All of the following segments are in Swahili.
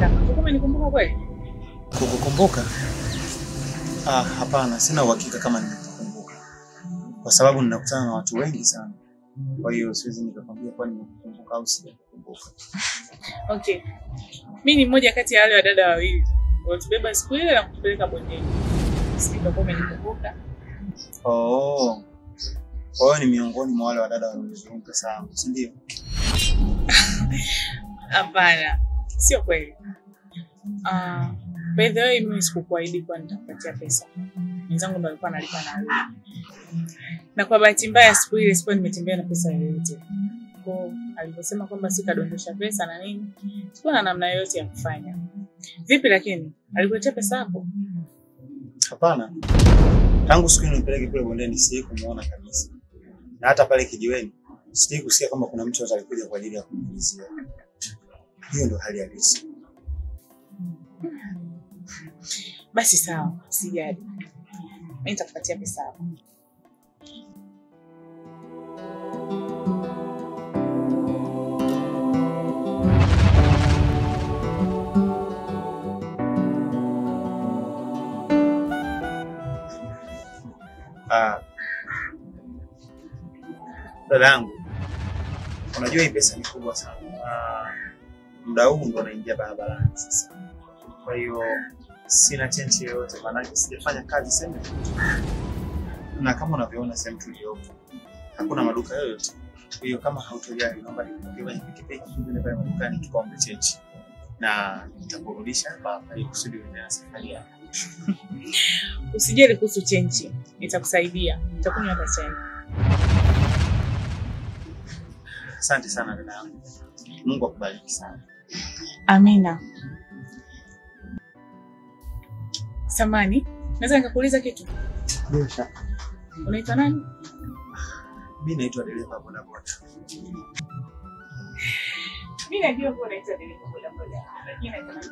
kaka. Kama nikumbuka kweli? Kukukumbuka? Ah, hapana, sina uhakika kama nimekukumbuka. Kwa sababu ninakutana na watu wengi sana. Kwa hiyo siwezi nikakwambia kwa nimekukumbuka au sijakukumbuka. Okay. Mimi ni mmoja kati ya wale wadada wawili walitubeba siku ile na kutupeleka bondeni. Sikuwa umenikumbuka. Oh. Kwa hiyo ni miongoni mwa wale wadada waliozunguka pesa yangu, si ndio? Hapana, sio kweli. By the way, mimi sikukuahidi kwa nitakupatia pesa. Mwenzangu ndo alikuwa analipa nauli. Na kwa bahati mbaya siku ile sikuwa nimetembea na pesa yoyote. Kwa aliposema kwamba sikadondosha pesa na nini, sikuwa na namna yoyote ya kufanya. Vipi lakini, alikuletea pesa hapo? Hapana. Tangu siku ile nilipeleke kule bondeni sikumuona kabisa. Na hata pale kijiweni sikusikia kama kuna mtu alikuja kwa ajili ya kuniulizia. Hiyo ndio hali halisi. Basi sawa, sijali. Mimi nitakupatia pesa hapo. Dada yangu, unajua hii pesa ni kubwa sana. Muda huu ndo naingia barabarani sasa. Kwa hiyo sina chenchi yoyote, maana sijafanya kazi sehemu. Na kama unavyoona sehemu tuliyopo hakuna maduka yoyote. Kwa hiyo kama hautojali, naomba nikupe kwenye pikipiki niende pale madukani tukaombe chenchi na nitakurudisha hapa ili kusudi uendelee na safari yako. Usijali kuhusu chenchi, nitakusaidia. Nitakunywa hata chai. Asante sana dada yangu. Mungu akubariki sana. Amina. Samani, naweza nikakuuliza kitu? Bila shaka. Unaitwa nani? Mimi naitwa dereva bodaboda. Mimi najua kuwa unaitwa dereva bodaboda, lakini naitwa nani?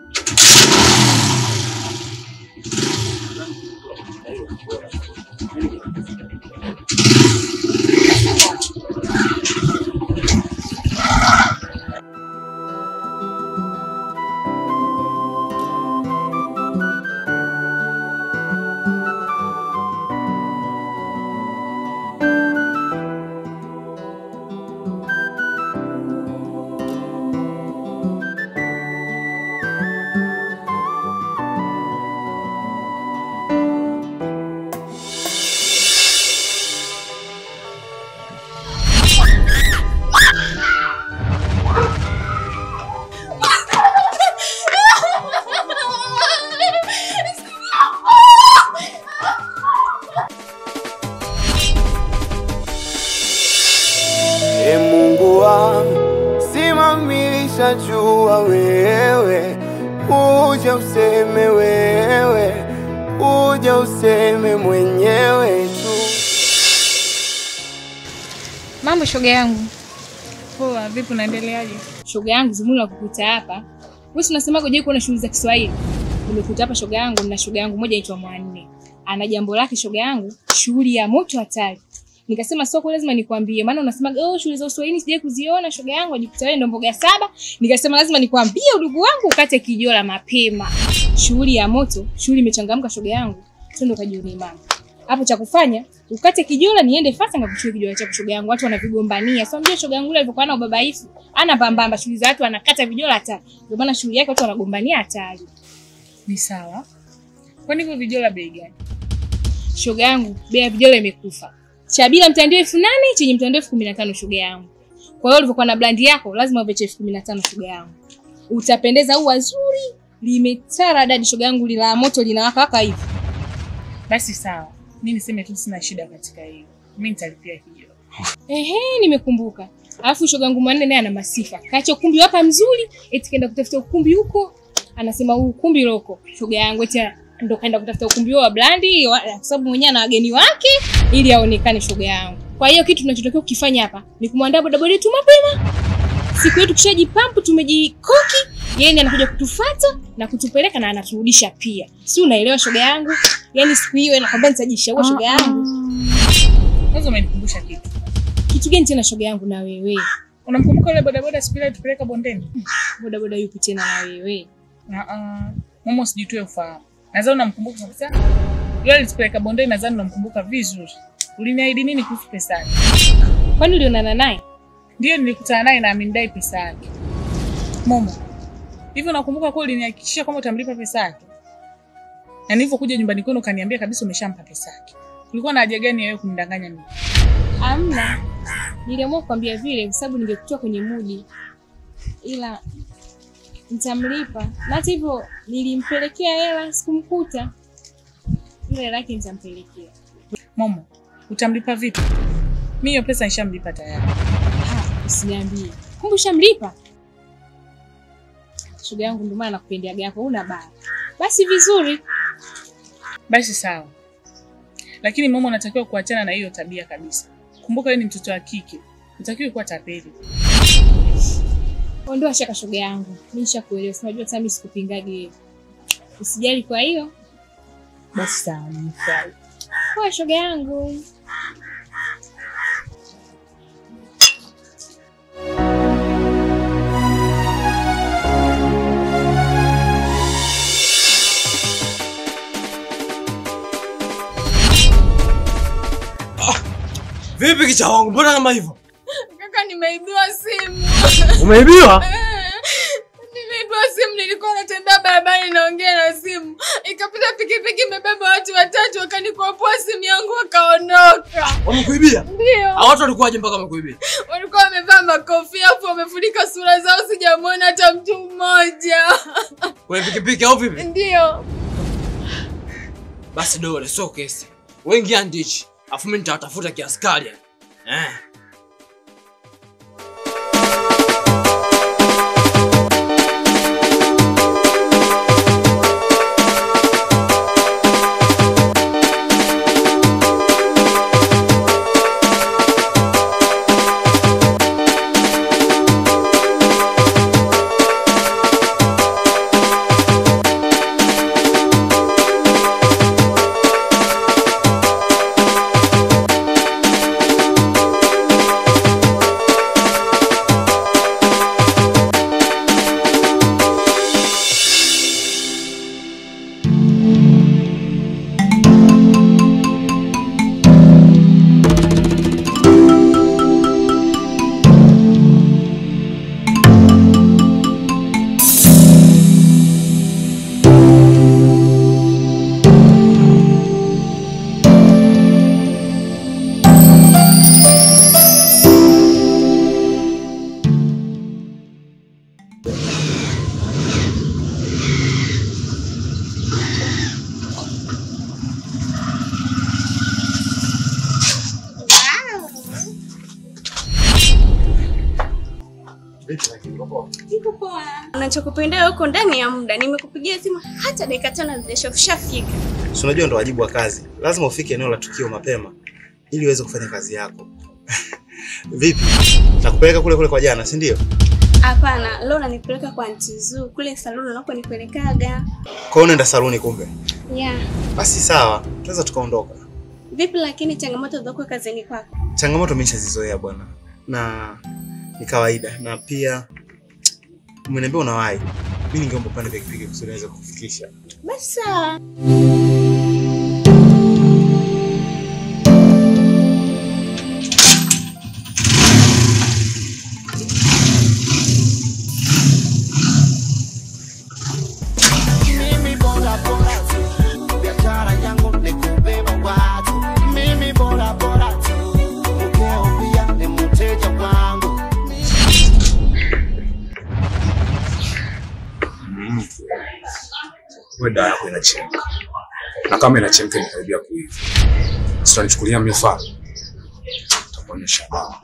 Jua wewe, uja useme wewe, uja useme mwenyewe tu. Mambo shoga yangu. Poa, vipi unaendeleaje? Shoga yangu, zumuni la kukuta hapa. Wewe unasema je kuona shughuli za Kiswahili? Nimekuta hapa shoga yangu na shoga yangu moja inaitwa Mwanne. Ana jambo lake shoga yangu, shughuli ya moto hatari. Nikasema soko lazima nikwambie, maana unasema oh shughuli za Uswahilini sije kuziona shoga yangu, ajikuta wewe ndo mboga saba. Nikasema lazima nikwambie udugu wangu ukate kijola mapema. Shughuli ya moto, shughuli imechangamka shoga yangu. Twende kajione mama. Hapo cha kufanya ukate kijola niende fasta ngakuchukua kijola chako shoga yangu. Watu wanavigombania. Sio mjue shoga yangu yule alivyokuwa na ubabaifu, ana pambamba shughuli za watu anakata vijola hata. Ndio maana shughuli yake watu wanagombania hatari. Ni sawa. Kwani hivyo vijola bei gani? Shoga yangu, bei ya vijola imekufa. Cha bila mtandio 8000, chenye mtandio 15000 shoga yangu. Kwa hiyo ulivyokuwa na brand yako lazima uwe cha 15000 shoga yangu. Utapendeza au wazuri, limetara dadi shoga yangu, lila moto linawaka waka hivi. Basi sawa. Mimi niseme tu sina shida katika hiyo. Mimi nitalipia hiyo. Ehe, nimekumbuka. Alafu shoga yangu Mwanne naye ana masifa. Kaacha ukumbi hapa mzuri, eti kaenda kutafuta ukumbi huko. Anasema huu ukumbi loko. Shoga yangu eti ndo kaenda kutafuta ukumbi wa brandi kwa sababu mwenyewe ana wageni wake ili aonekane shoga yangu. Kwa hiyo kitu tunachotakiwa kukifanya hapa ni kumwandaa bodaboda yetu mapema. Siku yetu tukishajipampu tumejikoki, yeye ndiye anakuja kutufuata na kutupeleka na anaturudisha pia. Si unaelewa shoga yangu? Yaani siku hiyo nakwambia nitajishaua shoga yangu. Kwanza umenikumbusha kitu. Kitu gani tena shoga yangu na wewe? Unamkumbuka yule bodaboda siku ile tupeleka bondeni? Bodaboda yupi tena na wewe? Momo usijitoe ufahamu. Nadhani unamkumbuka kabisa. Yule alitupeleka bondeni, nadhani unamkumbuka vizuri. Uliniahidi nini kuhusu pesa yake? Kwani ulionana naye? Ndio, nilikutana naye na amenidai pesa yake. Momo, hivi unakumbuka kweli ulinihakikishia kwamba utamlipa pesa yake? Na nilipokuja nyumbani kwenu ukaniambia kabisa umeshampa pesa yake. Kulikuwa na haja gani wewe kunidanganya mimi? Hamna. Niliamua kukwambia vile kwa sababu ningekutoa kwenye mudi. Ila nitamlipa. Na hata hivyo nilimpelekea hela sikumkuta. Ile hela yake nitampelekea. Momo, utamlipa vipi? Mimi hiyo pesa nishamlipa tayari. Usiniambie. Kumbe ushamlipa? Shoga yangu ndio maana nakupendeaga yako, una baya. Basi vizuri. Basi sawa. Lakini Momo unatakiwa kuachana na hiyo tabia kabisa. Kumbuka wewe ni mtoto wa kike. Unatakiwa kuwa tapeli. Ondoa shaka shoga yangu. Mimi nishakuelewa. Si unajua hata mimi sikupingagi wewe. Usijali kwa hiyo. Basi sawa, nimefurahi. Poa shoga yangu. Vipi kicha wangu, mbona kama hivyo? Kaka, nimeibiwa simu. Umeibiwa? Nimeibiwa simu, nilikuwa natembea barabarani naongea na simu. Ikapita pikipiki imebeba watu watatu wakanikopoa simu yangu wakaondoka. Wamekuibia? Ndio. Hao watu walikuwaje mpaka wamekuibia? Walikuwa wamevaa makofia afu wamefunika sura zao, sijamuona hata mtu mmoja. Kwa pikipiki au vipi? Ndio. Basi dole, sio kesi. Wengi andichi. Afu mimi nitatafuta kiaskari. Unachokupendea huko ndani ya muda. Nimekupigia simu hata dakika 5 hazijashafika. Si unajua ndo wajibu wa kazi. Lazima ufike eneo la tukio mapema ili uweze kufanya kazi yako. Vipi? Nakupeleka kule kule kwa jana, si ndio? Hapana, leo unanipeleka kwa Aunty Zuu, kule saluni unakonipelekaga. Kwa hiyo unaenda saluni kumbe? Yeah. Basi sawa, tunaweza tukaondoka. Vipi lakini changamoto zako kazini kwako? Changamoto mimi nishazizoea bwana. Na ni kawaida, na pia umeniambia unawahi. Mimi ningeomba upande pikipiki kusudi niweze kukufikisha. Basi sawa. Mimi bora bora tu, biashara yangu ni kubeba watu. Mimi bora bora tu, mkeo pia ni mteja wangu. Wewe dawa yako inachemka. Na kama inachemka inakaribia kuiva. Sitanichukulia mifano. Nitakuonyesha dawa.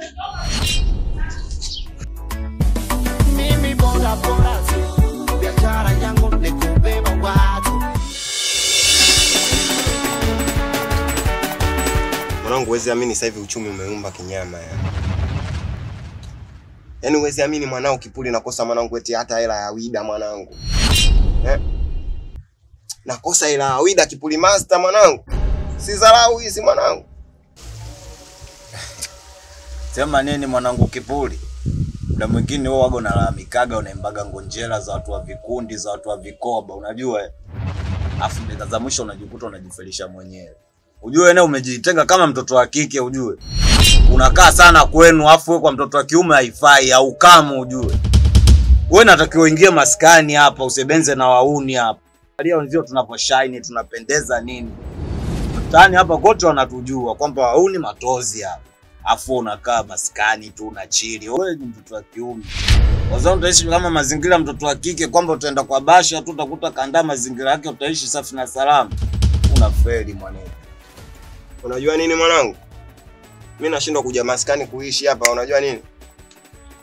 Mimi bora bora tu, biashara yangu ni kubeba watu. Mwanangu, huwezi amini sasa hivi uchumi umeumba kinyama yani. Yaani huwezi amini mwanao Kipuli nakosa mwanangu eti hata hela ya wida mwanangu. Nakosa hela ya wida Kipuli master mwanangu. Si dharau hizi mwanangu. Sema nini mwanangu Kipuli? Muda mwingine wewe waga unalalamikaga unaimbaga ngonjera za watu wa vikundi, za watu wa vikoba, unajua eh? Afu dakika za mwisho unajikuta unajifelisha mwenyewe. Ujue wewe umejitenga kama mtoto wa kike ujue. Unakaa sana kwenu afu wewe kwa mtoto wa kiume haifai au kamu ujue. Wewe unatakiwa uingie maskani hapa usebenze na wauni hapa. Angalia wenzio tunaposhine tunapendeza nini. Mtaani hapa kote wanatujua kwamba wauni matozi hapa. Afu unakaa maskani tu unachili. Wewe ni mtoto wa kiume. Wazao utaishi kama mazingira mtoto wa kike kwamba utaenda kwa basha tu utakuta kandaa mazingira yake utaishi safi na salama. Unafeli mwanangu. Unajua nini mwanangu? Mimi nashindwa kuja maskani kuishi hapa, unajua nini?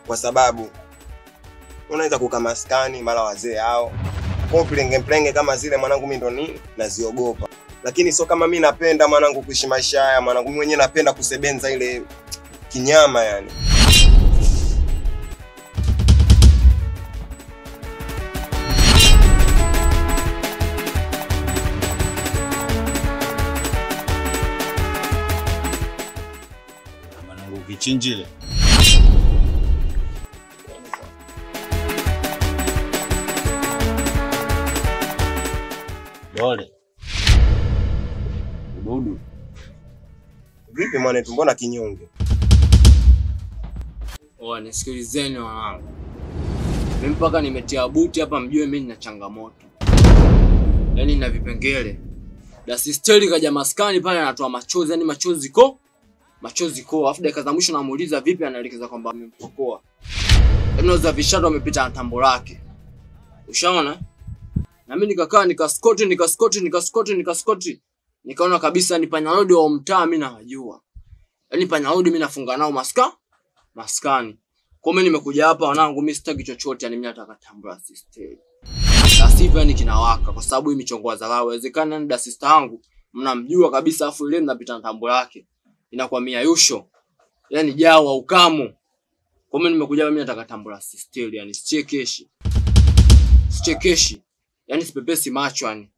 Kwa sababu unaweza kukaa maskani mara wazee hao. Kwa plenge plenge kama zile mwanangu mimi ndo nini? Naziogopa. Lakini sio kama mimi napenda mwanangu kuishi maisha haya, mwanangu mimi mwenyewe napenda kusebenza ile kinyama yani. Mwanangu kichinjile. Dole. Dudu. Vipi mwanetu, mbona kinyonge? Oh, nisikilizeni wanangu. Mimi mpaka nimetia buti hapa mjue mimi nina changamoto. Yaani nina vipengele. Da sisteri kaja maskani pale anatoa machozi, yani machozi ko. Machozi ko. Alafu dakika za mwisho namuuliza vipi, anaelekeza kwamba amempokoa. Yaani unaweza vishato amepita na tambo lake. Ushaona? Na mimi nikakaa nikaskoti nikaskoti nikaskoti nikaskoti. Nikaona kabisa ni panyarodi wa mtaa mimi nawajua. Yaani panyarodi mimi nafunga nao maskani. Kwa mimi nimekuja hapa wanangu mimi sitaki chochote, yani mimi nataka tambua sister. Sasa yani kinawaka kwa sababu hii michongo ya dharau. Inawezekana ni da sister yangu mnamjua kabisa afu ile mnapita na tambo lake. Inakuwa miayusho. Yaani jao au ukamu. Kwa mimi nimekuja mimi nataka tambua sister, yani sichekeshi. Sichekeshi. Yaani sipepesi macho yani.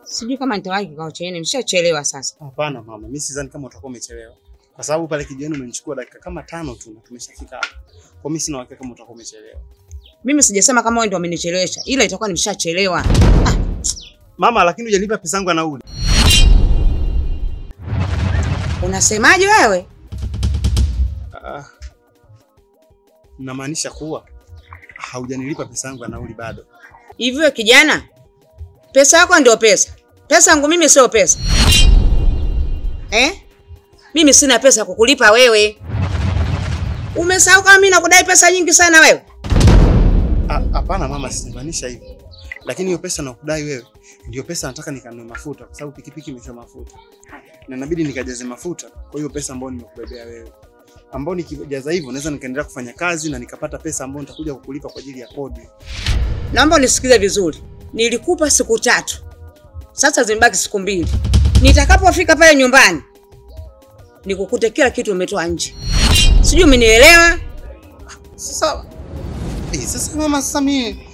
Sijui kama nitawahi kikao chenu, nimeshachelewa sasa. Hapana mama, mimi sidhani kama utakuwa umechelewa. Kwa sababu pale kijiweni umenichukua dakika kama 5 tu na tumeshafika hapa. Kwa mimi sina uhakika kama utakuwa umechelewa. Mimi sijasema kama wewe ndio umenichelewesha, ila itakuwa nimeshachelewa. Ah. Mama, lakini hujanipa pesa yangu ya nauli. Unasemaje wewe? Ah. Namaanisha kuwa haujanilipa pesa yangu ya nauli bado. Hivi wewe kijana, pesa yako ndio pesa. Pesa yangu mimi sio pesa. Eh? Mimi sina pesa kukulipa wewe. Umesahau kama mimi nakudai pesa nyingi sana wewe? Hapana mama, sijamaanisha hivyo. Lakini hiyo pesa nakudai wewe ndio pesa nataka nikanunue mafuta kwa sababu pikipiki imesha mafuta. Na inabidi nikajaze mafuta kwa hiyo pesa ambayo nimekubebea wewe. Ambao nikijaza hivyo naweza nikaendelea kufanya kazi na nikapata pesa ambayo nitakuja kukulipa kwa ajili ya kodi. Naomba unisikize vizuri. Nilikupa siku 3. Sasa zimebaki siku 2. Nitakapofika pale nyumbani nikukute kila kitu umetoa nje. Sijui umenielewa? Sasa sasa mama, sasa mimi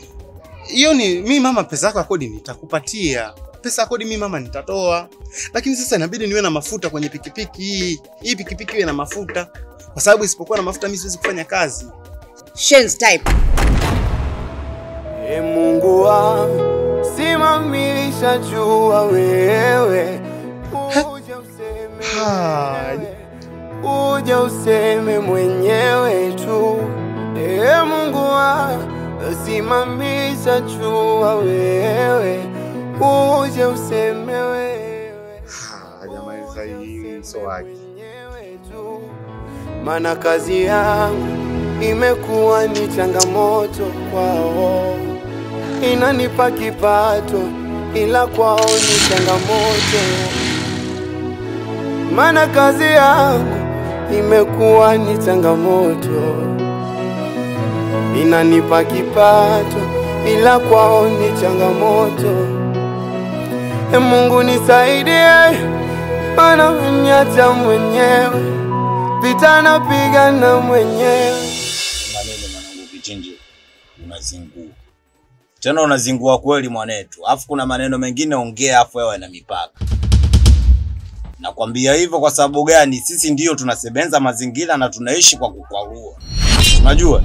hiyo ni mimi mama, pesa yako ya kodi nitakupatia. Pesa ya kodi mimi mama nitatoa. Lakini sasa inabidi niwe na mafuta kwenye pikipiki hii. Hii pikipiki iwe na mafuta. Kwa sababu isipokuwa na mafuta mimi siwezi kufanya kazi. Shen's type. E Mungu wangu, simamisha jua wewe. Uje useme. Uje useme mwenyewe tu. E Mungu wangu, simamisha jua wewe. Uje useme wewe. Jamani sasa hii sio haki. Maana kazi yangu imekuwa ni changamoto kwao. Inanipa kipato ila kwao ni changamoto. Maana kazi yangu imekuwa ni changamoto. Inanipa kipato ila kwao ni changamoto. E Mungu nisaidie, maana uniacha mwenyewe. Vita napigana mwenyewe. Maneno mwanangu Kichinji, unazingua. Tena unazingua kweli mwanetu. Alafu kuna maneno mengine ongea afu yawe na mipaka. Nakwambia hivyo kwa sababu gani? Sisi ndio tunasebenza mazingira na tunaishi kwa kukwarua. Unajua?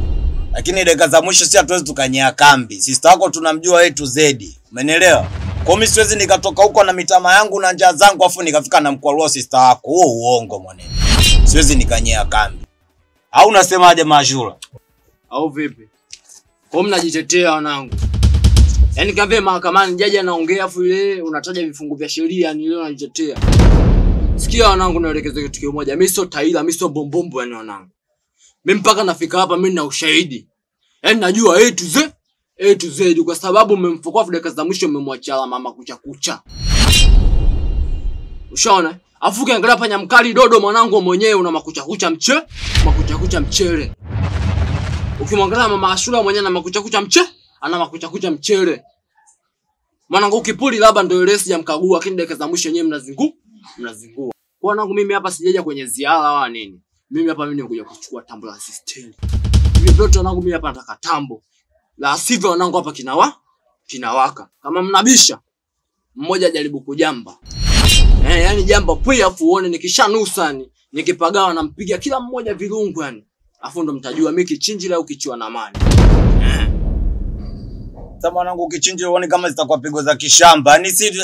Lakini dakika za mwisho si hatuwezi tukanyea kambi. Sister wako tunamjua A to Z. Umenielewa? Kwa mimi siwezi nikatoka huko na mitama yangu na njaa zangu afu nikafika na mkwarua sister wako. Huo uongo mwanetu. Siwezi nikanyea kambi. Au unasemaje Mashura? Au vipi? Kwa mnajitetea wanangu. Yaani kama mahakamani jaji anaongea afu ile unataja vifungu vya sheria ni leo unajitetea. Sikia wanangu, naelekeza kitu kimoja. Mimi sio taila, mimi sio bombombo yani wanangu. Mimi mpaka nafika hapa mimi nina ushahidi. Yaani najua A to Z, A to Z kwa sababu mmemfukua dakika za mwisho mmemwachia mama kucha kucha. Ushaona? Afu ukiangalia panya mkali Dodo mwanangu mwenyewe una makucha kucha mche, makucha kucha mchele. Ukimwangalia mama Ashura mwenyewe ana makucha kucha mche, ana makucha kucha mchele. Mwanangu Kipuli labda ndio ile sijamkagua, lakini dakika za mwisho yenyewe mnazingua. Kwa wanangu mimi hapa sijaja kwenye ziara wala nini. Mimi hapa mimi nimekuja kuchukua tambo la sistemi. Mimi ndoto wanangu mimi hapa nataka tambo. La sivyo wanangu hapa kinawaka. Kama mnabisha mmoja ajaribu kujamba. Yani jamba pia afu uone nikishanusa yani nikipagawa nampiga kila mmoja virungu yani. Afu ndo mtajua mimi Kichinji au kichwa na amani. Sasa mwanangu Kichinji uone kama zitakuwa pigo za kishamba. Yaani si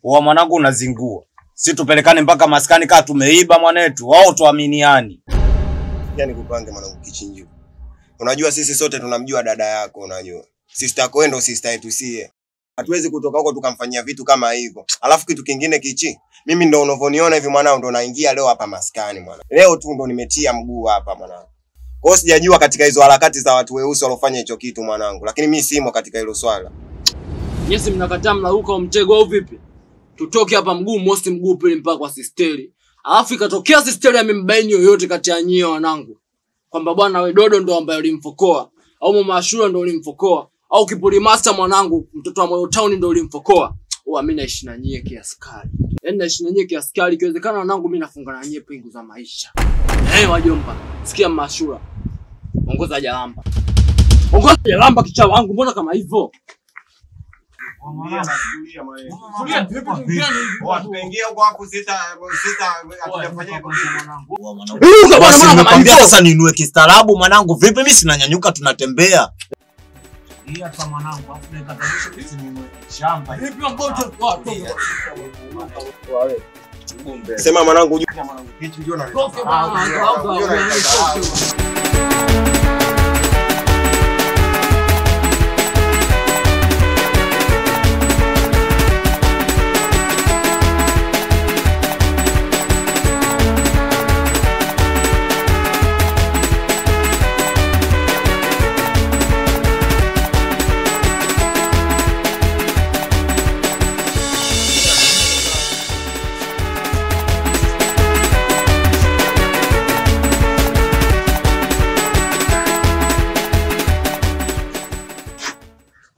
wa mwanangu unazingua. Si tupelekane mpaka maskani kama tumeiba mwanetu, wao tuaminiani. Yaani kupange mwanangu Kichinji. Unajua sisi sote tunamjua dada yako unajua. Sister yako ndo sister yetu sie. Hatuwezi kutoka huko tukamfanyia vitu kama hivyo. Alafu kitu kingine Kichi, mimi ndo unavoniona hivi mwanao ndo naingia leo hapa maskani mwana. Leo tu ndo nimetia mguu hapa mwanangu. Kwa hiyo sijajua katika hizo harakati za watu weusi waliofanya hicho kitu mwanangu, lakini mimi simo katika hilo swala. Nyesi mnakataa mnaruka mtego au vipi? Tutoke hapa mguu mosi mguu pili mpaka kwa sisteri. Alafu ikatokea sisteri amembaini yoyote kati ya nyie wanangu. Kwamba bwana we Dodo ndo ambaye ulimfokoa, au mama Ashura ndo ulimfokoa, au Kipuli Master mwanangu mtoto wa Moyo Town ndo ulimfokoa. Oa mimi naishi na nyie kiaskari. Yaani naishi na nyie kiaskari, ikiwezekana wanangu mimi nafunga na nyie pingu za maisha. Wajomba, sikia mama Ashura. Ongoza jalamba. Ongoza jalamba kicha wangu, mbona kama hivyo? Sasa niinue kistaarabu mwanangu, vipi mimi sinanyanyuka tunatembea. Hii hapa mwanangu, afu nikatanisha mimi niinue shamba. Vipi mboto watu? Sema mwanangu ujue mwanangu Kichi ndio na.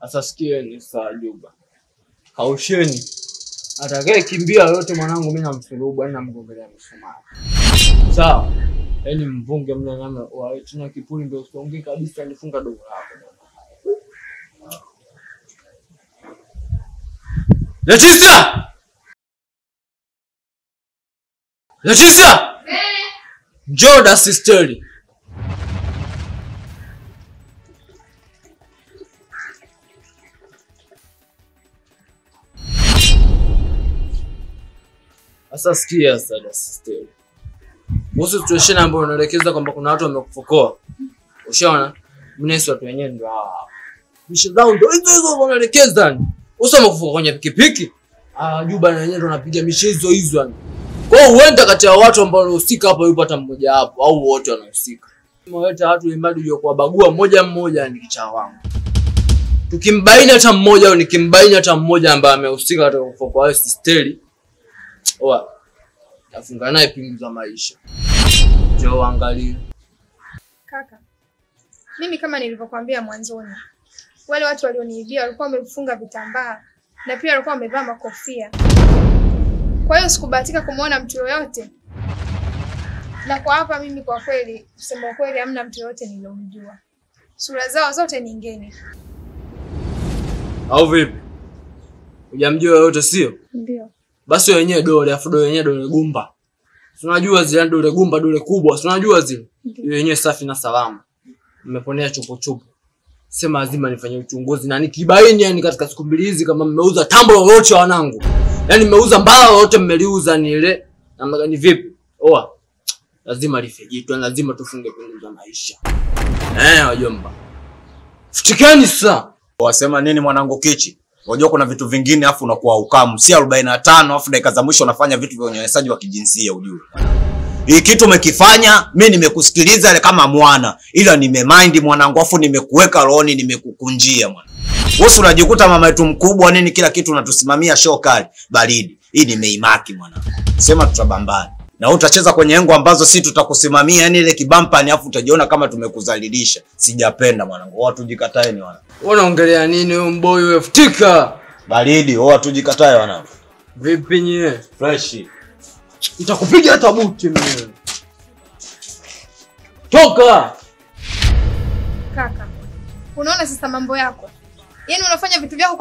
Sasa sikieni saa Juba. Kausheni. Atakaye kimbia yote mwanangu mimi namsulubu yani namgongelea msumari. Sawa. Yaani mvunge mle nyama wa tuna Kipuli ndio usiongee kabisa, nifunga dogo lako. Leticia! Leticia! Njoo da sisteri. Sasa sikia sasa sisteri. Kuhusu situation ambayo unaelekeza kwamba kuna watu wamekufokoa. Ushaona? Mimi watu wenyewe ndio hawa. Mishidao ndio hizo hizo wanaelekeza. Usema kufokoa kwenye pikipiki. Juba na wenyewe ndio wanapiga mishezo hizo yani. Kwa hiyo huenda kati ya watu ambao wanahusika hapo yupo hata mmoja hapo au wote wanahusika. Mwaleta watu imadi ujue kuwabagua mmoja mmoja ni kichaa wangu. Tukimbaini hata mmoja au nikimbaini hata mmoja ambaye amehusika katika kufokoa hiyo sisteri, oa nafunga naye pingu za maisha. Njoo angalie. Kaka, mimi kama nilivyokuambia mwanzoni, wale watu walioniibia walikuwa wamefunga vitambaa na pia walikuwa wamevaa makofia. Kwa hiyo sikubahatika kumuona mtu yoyote. Na kwa hapa mimi kwa kweli, kusema kweli hamna mtu yote niliyomjua. Sura zao zote ni ngeni. Au vipi? Hujamjua yote sio? Ndio. Basi wenyewe dole, afu dole wenyewe dole gumba. Unajua zile dole gumba, dole kubwa, unajua zile. Hiyo yenyewe safi na salama. Mmeponea chupo chupo. Sema lazima nifanye uchunguzi na nikibaini yani katika siku mbili hizi kama mmeuza tambo lolote wanangu. Yaani mmeuza mbao lolote mmeliuza ni ile na ni vipi? Oa. Lazima life jitu, lazima tufunge pingu za maisha. Wajomba. Futikeni sasa. Wasema nini mwanangu Kichi? Unajua kuna vitu vingine afu unakuwa ukamu. Si 45 afu dakika za mwisho unafanya vitu vya unyanyasaji wa kijinsia ujue. Hii kitu umekifanya, mimi nimekusikiliza ile kama mwana, ila nimemind mwanangu afu nimekuweka rohoni, nimekukunjia mwana. Wewe unajikuta mama yetu mkubwa nini kila kitu unatusimamia show kali, baridi. Hii nimeimaki mwanangu. Sema tutabambana. Na wewe utacheza kwenye engo ambazo si tutakusimamia, yani ile kibampa ni afu utajiona kama tumekuzalilisha. Sijapenda mwanangu. Watu jikatae ni wanangu. Unaongelea nini wewe mboy wewe? Futika. Baridi, watu jikatae wanangu. Vipi nyie? Fresh. Nitakupiga hata buti mimi. Toka. Kaka, unaona sasa mambo yako. Yaani unafanya vitu vyako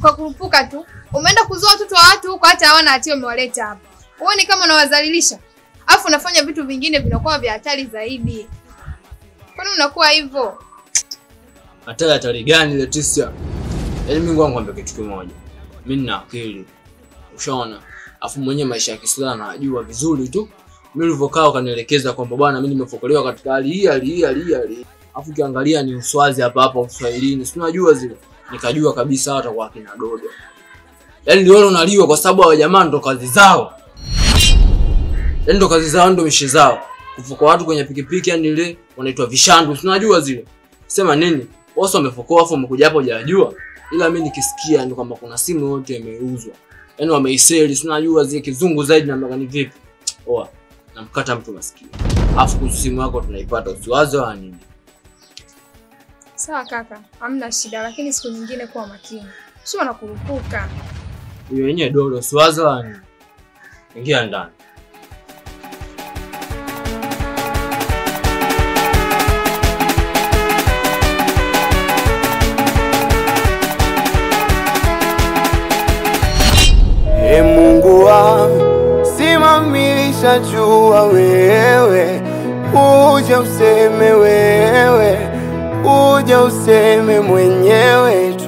kwa kurupuka tu. Umeenda kuzoa watoto wa watu huko hata hawana hatia umewaleta hapa. Wewe ni kama unawazalilisha. Alafu unafanya vitu vingine vinakuwa vya hatari zaidi. Kwani unakuwa hivyo? Hatari hatari gani Leticia? Yaani mimi ngoja nikwambie kitu kimoja. Mimi nina akili. Ushaona? Afu mwenye maisha ya Kiislamu anajua vizuri tu. Mimi nilivyokaa ukanielekeza kwamba bwana mimi nimefokelewa katika hali hii hali hii hali hii. Afu ukiangalia ni uswazi hapa hapa Uswahilini. Si unajua zile. Nikajua kabisa hata kwa kina Dodo. Yaani niliona unaliwa kwa sababu hao jamaa ndo kazi zao. Yaani ndo kazi zao ndo mishe zao. Kufuka watu kwenye pikipiki yani ile wanaitwa vishandu. Si unajua zile. Sema nini? Wao wamefokoa afu wamekuja hapo hujajua. Ila mimi nikisikia ni kwamba kuna simu yote imeuzwa. Yaani wameiseli, si unajua zile kizungu zaidi na magani vipi? Oa, namkata mtu masikio. Afu kuhusu simu yako tunaipata usiwaze wala nini. Sawa kaka, hamna shida lakini siku nyingine kuwa makini. Sio nakurupuka. Hiyo yenyewe dolo usiwaze wala nini. Ingia ndani. E Mungu wangu, simamisha jua wewe, uje useme wewe, uje useme mwenyewe tu.